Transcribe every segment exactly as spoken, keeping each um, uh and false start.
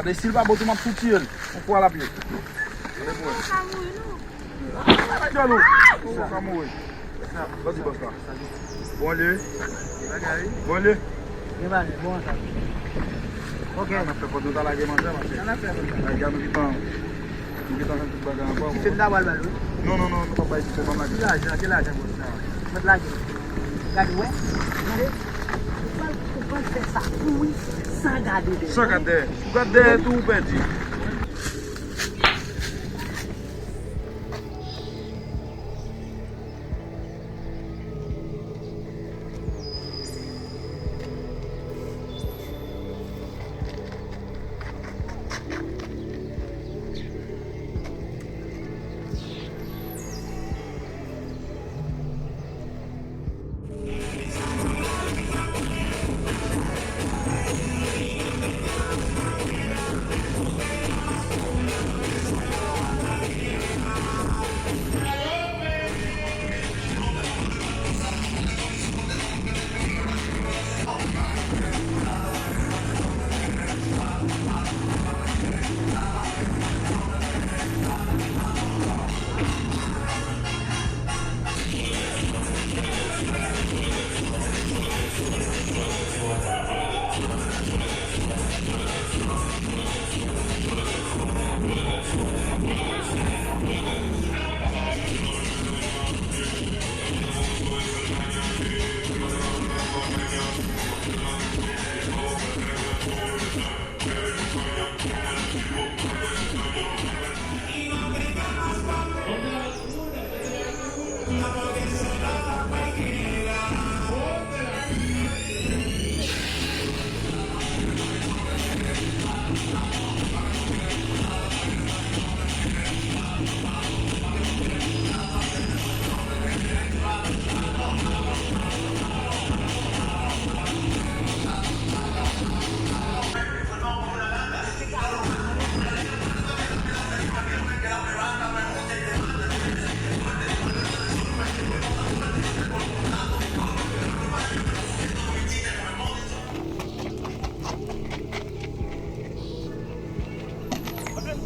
Gade, si l pa bon tou, m ap soutiye l. Yon fwa l ap ye. Gade pou wè. Gade ou. Ou pa mouri. Vas-y, bòs la. Bon, lè. Bon, lè. Gen bagay, bon, sa. Ok. An ap fè kòd nou ta lage manje, mache. An ap fè kòd. Lage a nou gentan, nou gentan jwenn tout bagay ankò. Ti fè m ta pral ba l, wi. Non, non, non, nou pa bay ti fè, pa lage. Ki lajan, ki lajan, bòs la? Mèt lage. Gade, wè. Gade. Ou pral, ou pral fè sa, wi, san gade dèyè. San gade dèyè. Ou gade dèyè tou, ou pèdi.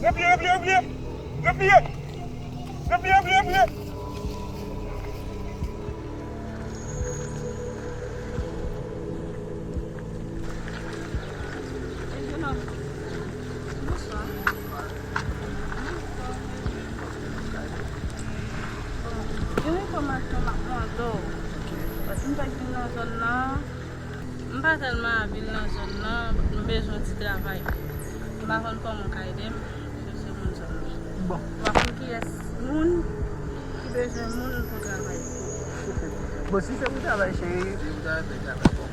Repliye, repliye, repliye! Repliye! Repliye, repliye, repliye! Hey, jenòm. Bonswa. Bon, gen yon enfòmasyon m ap mande w. Paske m fèk vin nan zòn nan. M pa tèlman abile nan zòn nan, nou bezwen ti travay. M pa konn kòman w ka ede m, paske se moun zòn nan. Bon. M pa konn kiyès moun ki bezwen moun pou travay. Bon, si se pou travay, cheri. Si pou travay, fè travay, bon.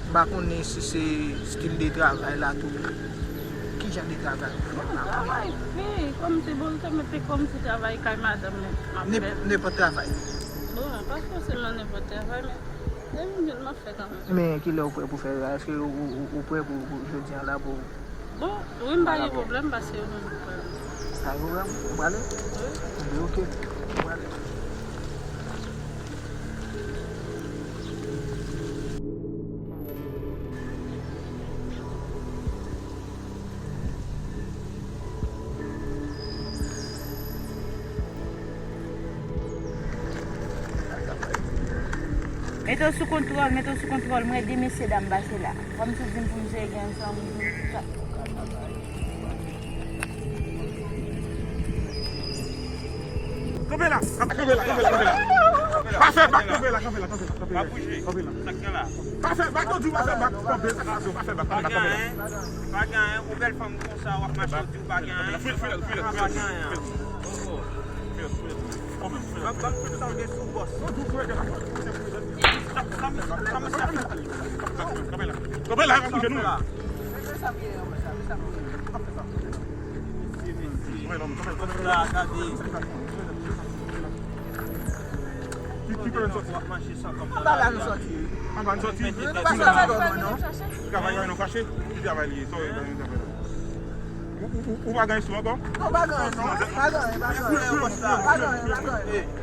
M pa konnen si se stil de travay la tou. Ki jan de travay? Bon, travay fi, kòmsi bon, se mete kòmsi travay kay madanm mwen m ap fè. Nenpòt travay. Bon, pa fòseman nenpòt travay, men depi m jwenn m ap fè kanmenm. Men kilè ou prè pou fè sa? Èske ou, ou, ou prè pou, pou jodi a la pou Bon, wi, m pa gen pwoblèm, paske yo menm yo pral. Pa gen pwoblèm, ou prale? Wi. Ebyen, oke, ou prale. Mete w sou kontwòl, mete w sou kontwòl. Mwen, de mesye dam pase la. Kòmsi w di m pou m jere gen ansanm. Kanpe la, kanpe la, kanpe la, kanpe la. Pa fè bak, kanpe la, kanpe la, kanpe la, kanpe la. Pa bouje. Kanpe la. Sa k gen la? Pa fè bak, yo di w pa fè bak, kanpe, sa k pase, pa fè bak, kanpe la, kanpe la. Pa gen anyen, pa gen anyen, yon bèl fanm konsa, w ap mache, yo di w pa gen anyen. File, file, file, file. Pa gen anyen. Oh, oh. File, file. Ban m tout sa w gen sou bòs. Kanpe la, kanpe la, kanpe la, pa bouje non. Anba la nou soti. Anba nou soti. Nou pa soti kòman non. Travay nou fache. Ki travay li ye? Sa w ye travay la? Ou, ou, ou, ou pa gen sou ankò? Non, pa gen, non. Pa gen, pa gen. Pa gen, pa gen.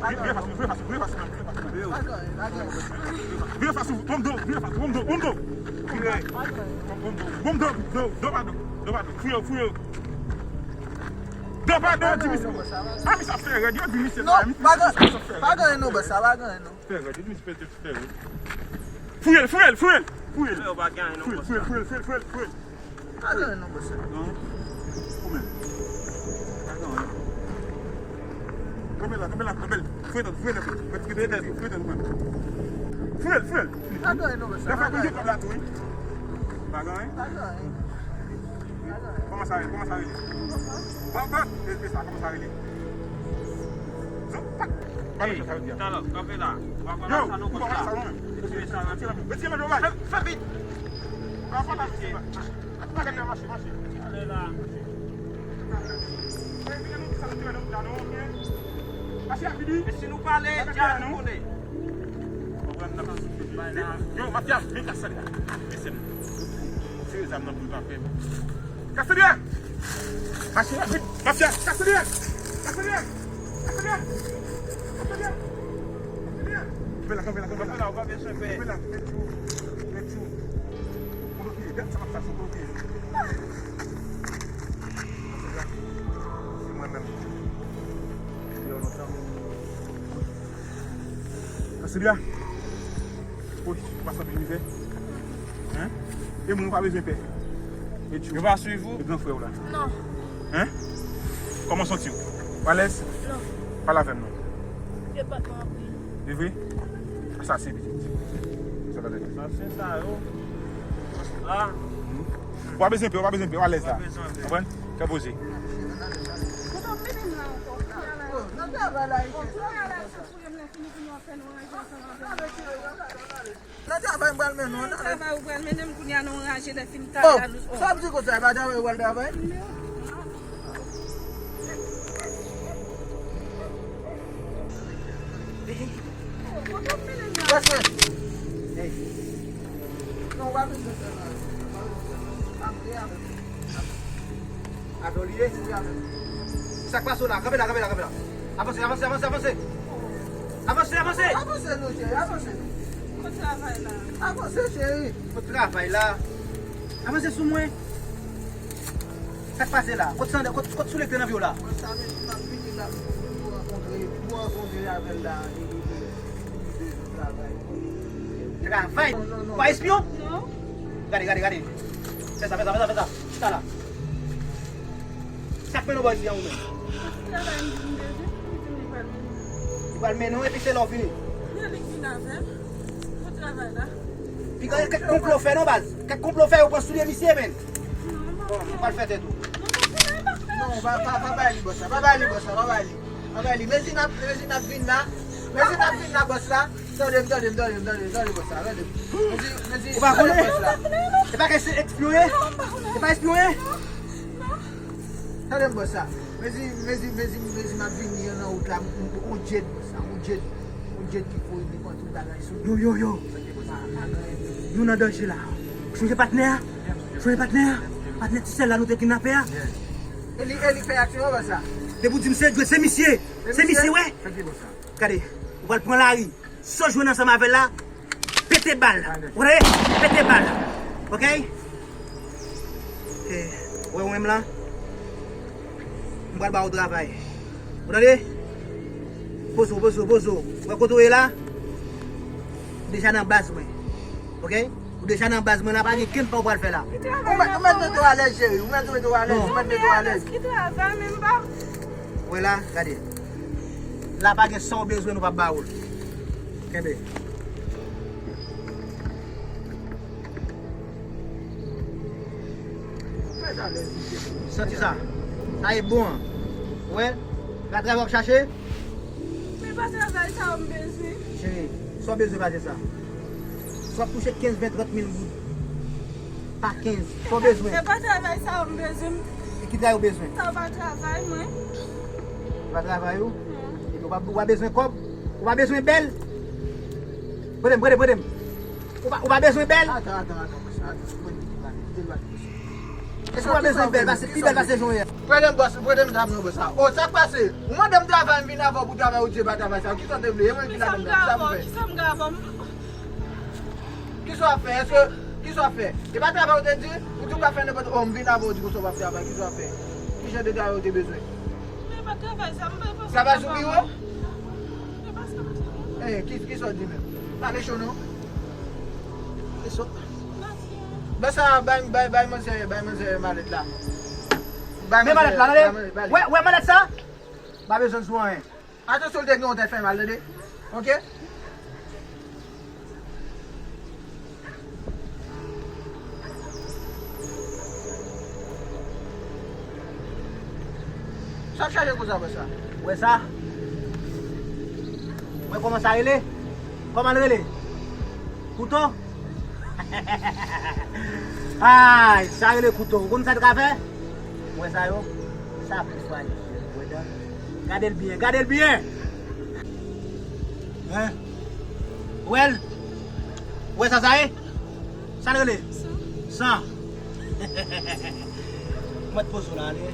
Pa gen. Vire fas ou, vire fas ou, vire fas ou, vire fas ou. Pa gen, pa gen. Vire fas ou, bon do, vire fas ou, bon do, bon do. Bon do, bon do, do, do, pardon. Dòpadò, fouye, fouye. Dòpadò, yo di misye. A, misye ap fè rèd, yo di misye. Non, pa gen, pa gen non, bòs, sa pa gen non. Fè rèd, yo di misye fè rèd. Fouye l, fouye l, fouye l, fouye l. Fouye l, fouye l, fouye l, fouye l, fouye l. Pa gen non, bòs. Non. Ou menm. Pa gen. Kanpe la, kanpe la, kanpe l. Fouye tèt, fouye tèt, fouye tèt, fouye tèt, fouye tèt. Fouye l, fouye l. Pa gen non, bòs. Lè fè konn kòb la tou, wi. Pa gen. Pa gen. Kòman sa rele? Kòman sa rele? Bon, bon, e, e sa, kòman sa rele? Zon, pa, pa mechan sa yo di a. Talè, kanpe la. Yo, ou pa wè sa nou menm. Retire sa, retire. Retire men yo bay. Fè, fè vit. Pa, pa, pa, pa, pa, pa, mache, mache. Ale la. Fè vit nou, sa nou tire nou la, nou, ok? Mache rapid, wi. E si nou pale, djab nou konnen. Konprann nan. Yo, mafya, vin kase li la. Mesye m. Tire zam nan pou l pa fè. Kase li a! Mache rapid, mafya, kase li a! Kase li a! Kase li a! Kase li a! Kase li a! Kanpe la, kanpe la, kanpe la. Kanpe la, ou pa bezwen pè. Kanpe la, mèt jou, mèt jou. Bloke, gad sa m ap fache, bloke. Kase li a. Se mwen menm. Yo, lontan. Kase li a. Woy, ou pa santi mizè? Hein? E moun ou pa bezwen pè. Yo pa swiv ou? E gran frè w la. Non. Hein? Kòman w santi w? Ou alèz? Non. Pale avè m non. Yo bat mwen anpil. E vre? Sa se pitit. Sa pa dènye. Sa se sa yo. La. Ou pa bezwen pè, ou pa bezwen pè, ou alèz la. Ou pa bezwen pè. Konprann? Kè poze. Kote w mennen m la ankò? Nan travay la, nan travay, m pral mennen w, nan travay. Travay ou pral mennen m kounye a nan yon raje lè fin travay la nou. Sa ap di konsa, e pa travay ou pral travay? Wè sa. Hey. Non, w pa bezwen fè nan. Ap de avè m. Avè w li ye? Wi, avè m. Sa k pase w la? Kanpe la, kanpe la, kanpe la. Avanse, avanse, avanse, avanse. Avanse, avanse. Avanse non, cheri, avanse. Kot travay la? Avanse, cheri. Kot travay la? Avanse sou mwen. Sa k pase la? Kot sandal, kot, kot soulye k te nan pye w la? Mwen sa, men m ap vini la pou nou rankontre, pou rankontre avè l la, li, li, li, li bezwen travay. Travay? Non, non, non. Ou pa espyon? Non. Gade, gade, gade. Fè sa, fè sa, fè sa, fè sa. Chita la. Sa k mennen w bò isi a ou menm? Travay m di m bezwen, li di m li pral mennen m. Li pral mennen w epi se lè w vini. Gen li k vin avè m. Pou travay la. Piga kèk konplo fè non baz. Kèk konplo fè yo pran soulye misye menm. Bon, ou pral fè tèt ou. Non, pa, pa, pa bay li bòs la. Pa bay li bòs la, pa bay li. Pa bay li. Mezi n ap, mezi n ap vin la. Mezi n ap vin la bòs la. Tande m, tande m, tande m, tande m, tande bòs la, tande m. Mezi, mezi, tande bòs la. Ou pa konnen? E pa ke se espyon ye? E pa espyon ye? Tande m bòs la. Mezi, mezi, mezi, mezi m ap vini an nan wout la, m, m, on djed bòs la, on djed, on djed ki kouri li pran tout bagay sou li. Yo, yo, yo. Nou nan danje la. Sonje patnè a? Sonje patnè a? Patnè ti sèl la nou te kidnape a? E li, e li fè aksyon an bòs la. Depi w di m se djed, se misye. Se misye, wè. Gade, ou pral pran lari. Sa w jwenn ansanm avè l la, pete bal. Ou tande? Pete bal. Ok? E, wè ou menm la, m pral ba ou travay. Ou tande? Poze w, poze w, poze w. Wè kote w ye la? Ou deja nan baz mwen. Ok? Ou deja nan baz mwen la, pa gen kenn pa ou pral fè la. Ou mèt, ou mèt mete w alèz, cheri. Ou mèt mete w alèz, ou mèt mete w alèz. Ki travay, men m pa. Wè la, gade. La pa gen sa w bezwen, nou p ap ba ou l. Kenbe. Santi sa. Sa e bon an. Wè, la travay w ap chache. Men pa travay sa yo m bezwen. Cheri, sa w bezwen pa se sa. Sa w ap touche kenz, ven, trant mil goud. Pa kenz. Sa w bezwen. E pa travay sa yo m bezwen. E ki travay ou bezwen? Sa pa travay mwen. Pa travay ou? Non. Epi ou pa, ou pa bezwen kòb? Ou pa bezwen bèl? Prete m, prete m, prete m. Ou pa, ou pa bezwen bèl? Atan, atan, atan, atan. Eske w pa bezwen bèl pase, pi bèl pase jan w ye a? Prete m bòs, prete m zam nan bòs la. O, sa k pase? Ou mande m travay, m vin avè w pou travay, ou di e pa travay sa. Kisa w te vle? E mwen ki ladan m la. Kisa m fè? Kisa w ap fè? Èske, Kisa w ap fè? E pa travay ou te di? Ou di ou ka fè nenpòt. Oh, m vin avè w di konsa w p ap travay. Kisa w ap fè? Ki jan de travay ou te bezwen? Men pa travay sa, m pa panse. Travay sou biwo? Men pa sa m di non. Eh, ki, kisa w di menm? Pale cho non. Kisa w... Ba sa, bay, bay, bay manzè, bay manzè malèt la. Bay manzè, bay manzè, bay manzè. Men malèt la, tande. Wè, wè malèt sa? Pa bezwen sou anyen. Atansyon, l te gen yon tèt fè mal, tande. Oke? Sa ap chaje konsa, wè sa. Wè sa? Wè kòman sa rele? Kòman l rele? Kouto? Ay, sa rele kouto. Ou konn sa l ka fè? Wè sa yo? Sa pi fwa li. Wè dan. Gade l byen, gade l byen. Hein? Wè l? Wè sa sa ye? Sa l rele? San. San. Mwen t poze w la ale.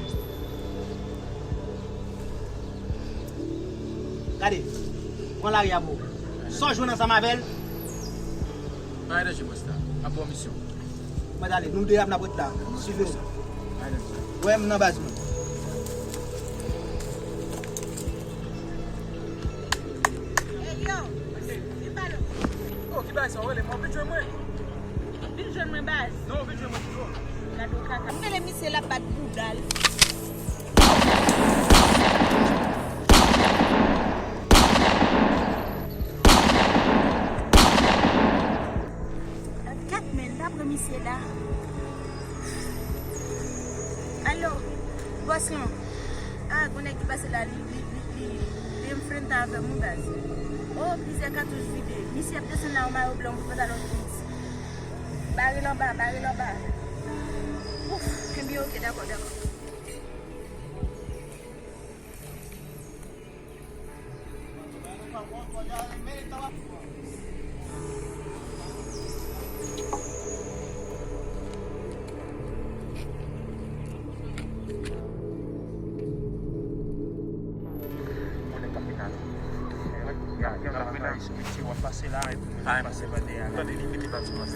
Gade. Pran lari a pou ou. Sa w jwenn ansanm avè l? Pa gen danje, Busta. N ap ba w misyon. Mwen t ale, nou de ap n ap ret la. Swiv yo. Wè m nan baz mwen. Ey, yo! Vin pale. Oh, ki bagay sa w rele m? W ap vin jwenn mwen? Vin jwenn mwen, baz. Non, vin jwenn mwen pito. Gade yon kaka. M rele misye l ap bat bouda l. Kèt men, pa pran misye la. Alo, bòs lan. Ah, gon nèg ki pase la, li, li, li, li, li enfrenta avè m, wi, baz. Oh, plizyè katouch vide. Misye ap desann la, yon mayo blan, yon pantalon jeans. Bare l anba, bare l anba. Ouf, ebyen, oke, dakò, dakò. Konnen k ap fè kal. Gen, gen, gen, gen, gen, gen, w ap pase la, epi mwen pase pa dèyè la. Tande li mete bat sou mwen.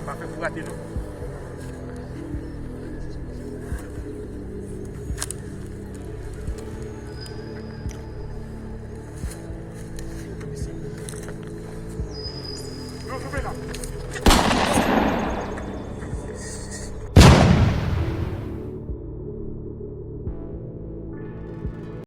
Pa fè pou rate, non.